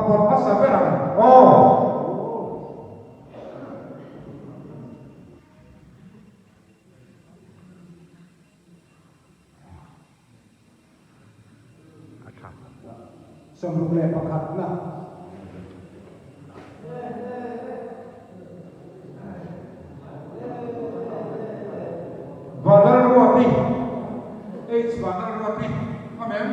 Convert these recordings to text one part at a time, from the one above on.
pawt hmasa ber ang aw. A tha. 61 na. Vanlalruati, H Vanlalruati, Amen.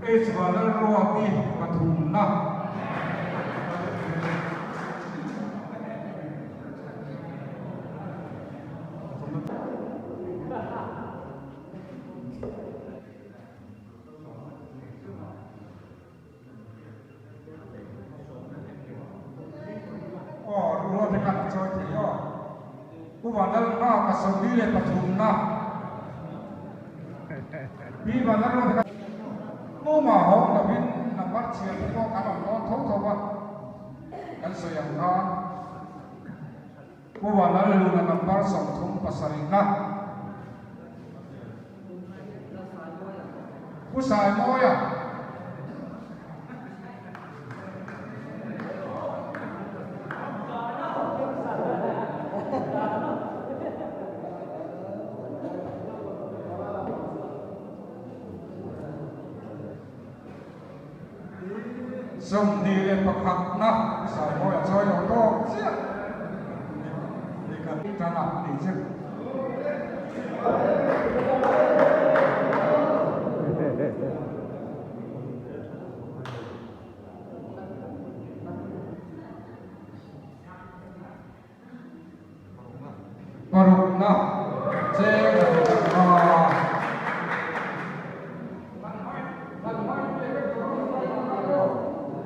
H Vanlalruati pathumna. Aw, ruhlo te khan a chawi thei aw. Pu Vanlalnghaka 43 na. Pi Vanlalruata khan Tumah hawng lovin number chhiar te pawh kan awm dawn tho tho a, kan sawi ang khan Pu Vanlalhluna number 37 na. Pu Saimawia. 21 na Pu Saimawia chawi lo tawk chiah. Tan a ni chu. Parukna cheng a ni a.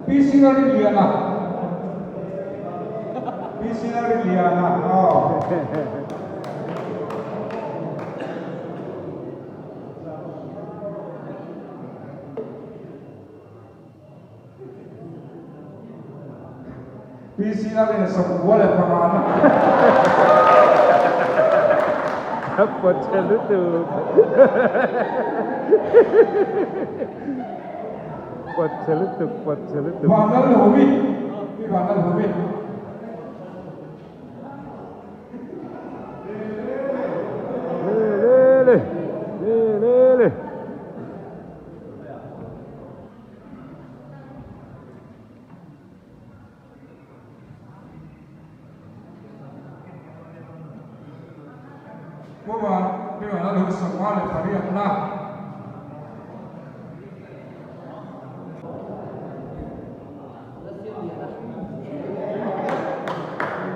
Pi Sinariliana Pi Sinariliana aw. Pi Sinariliana 95 na. Pawt che lutuk. Pawt che lutuk, pawt che lutuk. Vanlalhumi, Pi Vanlalhumi. Le le le, le le le. Pu Van, Pi Vanlalhumi 58 na.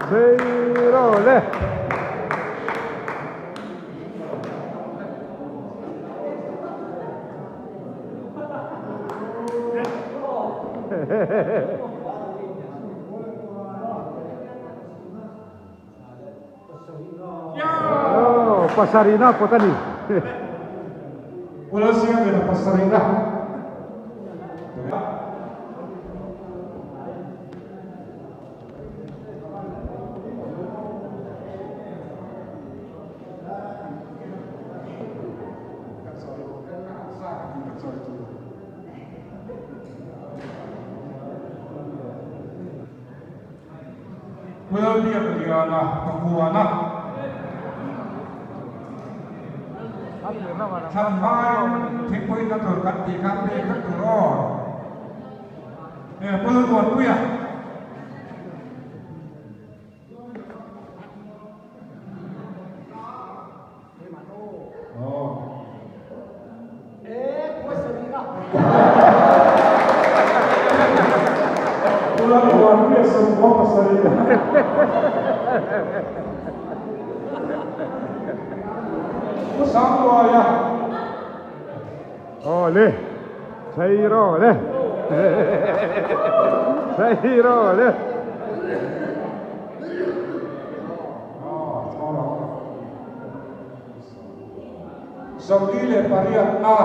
Zero le. Oh, pasarina pawh a ni. Pu Lalsiamliana pasarina. Pu Lalbiakliana Pakuana. Thlanhmai thingpui na tur kan tih khan pek vek tur aw. Pu Lalmuanpuia. Aw le, chei rawh le, chei rawh le. 48 na.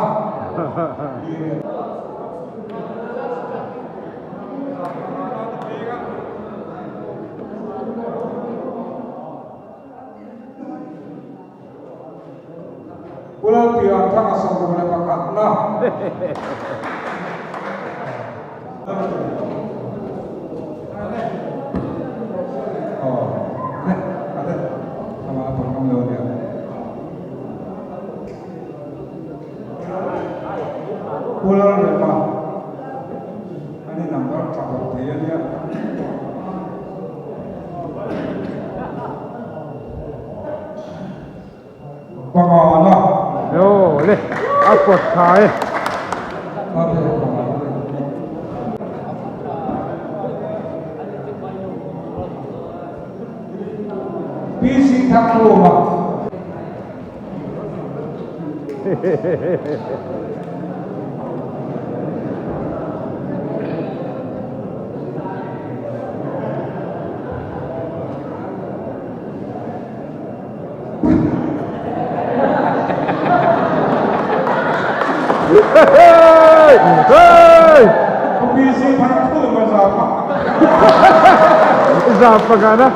parukna. Pu Lalrema ani number tha bawk thei a nia. Pangana. Aw le a pawt tha e. PC Thangkhuma. Zapagana.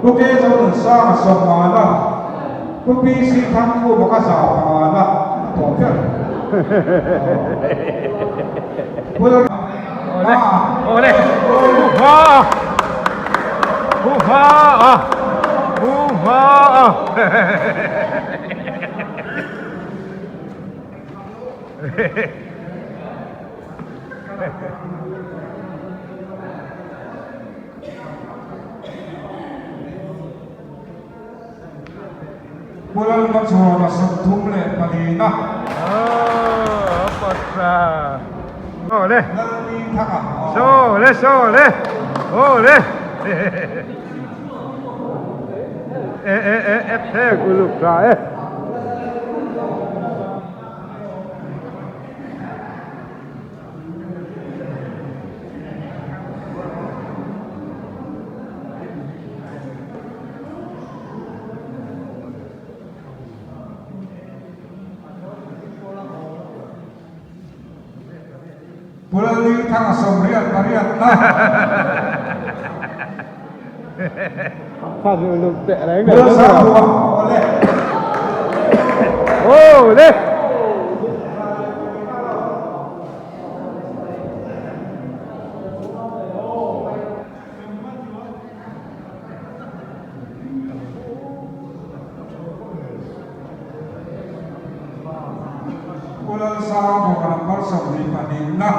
Pu Kezonunsanga Sawmana, Pu PC Thangkhuma ka zau pangana a tawp ber. Pu Lal Awle, awle, hu ha, hu ha, hu ha. Pu Lalhmachhuana 34 na. Awle. Lalhmingthanga. Sawle, sawle, awle. E e e e phe guluk tha e. Pu Lalhmingthanga 28 na. Pu Lalsanghlua awle. Awle. Pu Lalsangbawnga number 22 na.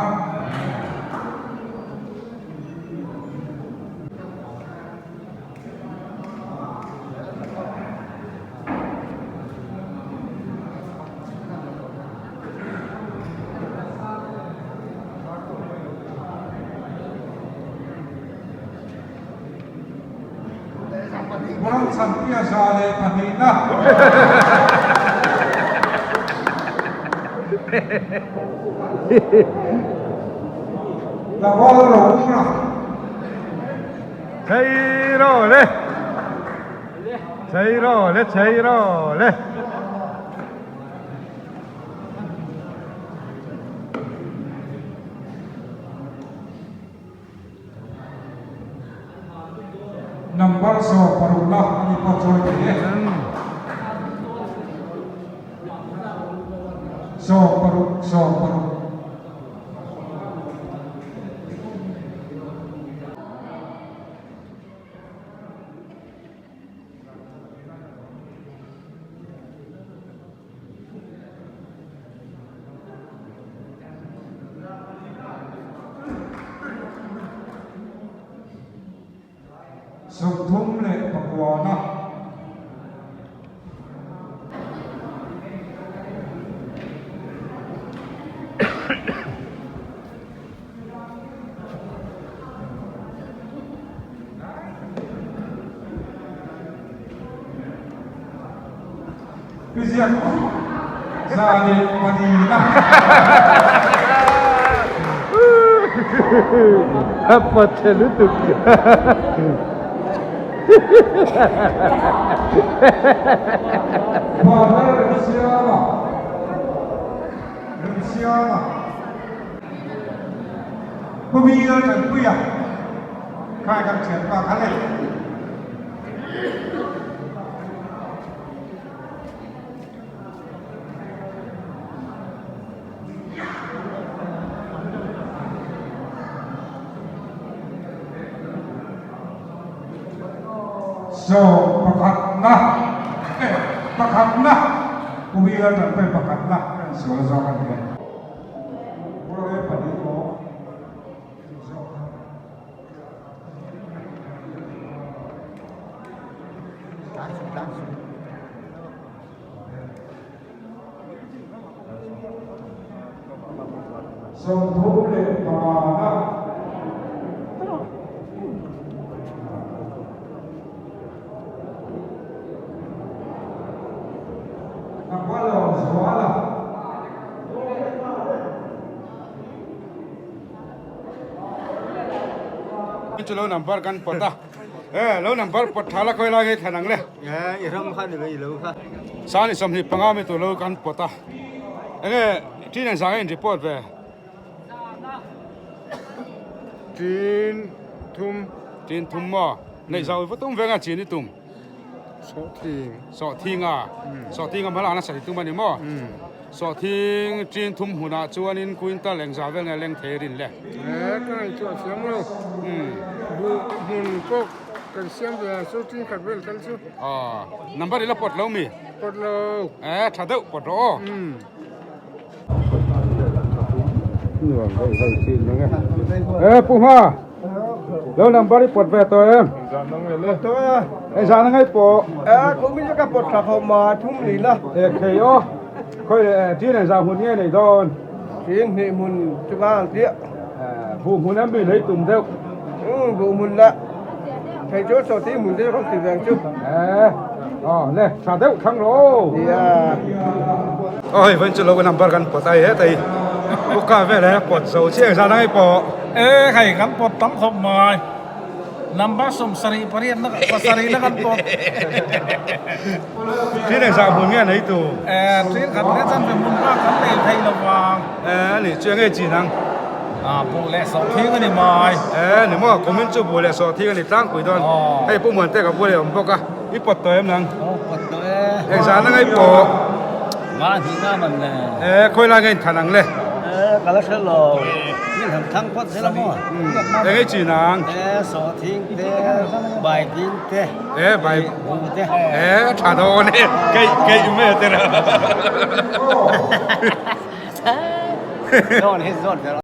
Pu Ramchhanpuia 102 na. Tlangval Rohunga. Chei rawh le. Chei rawh le, chei rawh le. Number 16 na a ni pawh chawi thei e. 16, 16. 39 na. Pi ziak 104 na. A pawt chhe lutuk. Vanlal Remsiama Remsiama Pu Bial Tanpuia khai kan thianpa kha le. So pakhatna eh pakhatna Pu Bial Tanpuia pakhatna kan sual zawk a ni e. Purawe pahnih aw zawk kha. 35 na. Nakualawmzuala. Chu lo number kan pawt a, e lo number pawt tha la khawi lai nge thlan ang le. E i ram kha ni ve i lo kha. Sani 25 mi tur lo kan pawt a, enge tin eng zah nge in report ve? Tin thum. Tin thum maw? Neih zau va tum ve nga chin i tum. Sawhthing. Sawhthing a? Sawhthing a hma nasa i tum a ni maw? Sawhthing tin thum hmunah chuanin quintal engzah vel nge leng thei rin le? E ka ngaihtuah thiam lo. Buh hmun pawh kan siam ve a, chu tin khat vel tal chu. Aw, number i la pawt lo mi? Pawt lo. E tha deuh pawt rawh aw. Nuam vei vei thin mang e. E Pu Hma, lo number i pawt ve tawh em? Hei zan angai pawh. E kumin chu ka pawt tha khawp ma thum ni la. E khei aw, khawi leh tin eng zah hmun nge nei dawn? Tin hnih hmun chu ka ang chiah. E buh hmun em mi lei tum deuh. Umm buh hmun la. Thei chu saw ti hmun te chu ka ti ve ang chu. E aw le tha deuh thlang rawh aw. Nia. Aw hei vawiin chu lo ka number kan pawt a he tei Buka vel he pawt zo chiah zan angai pawh. E hei kan pawt tam khawp mai number 78 na pasarih na kan pawt. Tin engzah hmun nge nei tu? E tin khat leh chan ve hmun bak kan nei thei lo vang. E ani chu enge chin ang? A buh leh sawhthing a ni mai. E ni maw kumin chu buh leh sawhthing a ni tlangpui dawn. Hei Pu Muante ka bul leh awm bawk a, i pawt tawh em nang? Aw pawt tawh e. Engzah na ngai pawh? Nga hnih nga man le. E khawi lai nge inthan ang le? E ka la hre lo, min han thang phawt zel a maw? Eng ei chin ang? E sawhthing te, bai ding te, E bai buh te. E tha dawn e, keih keih mai a te reuh. Zawn hi zawn ber.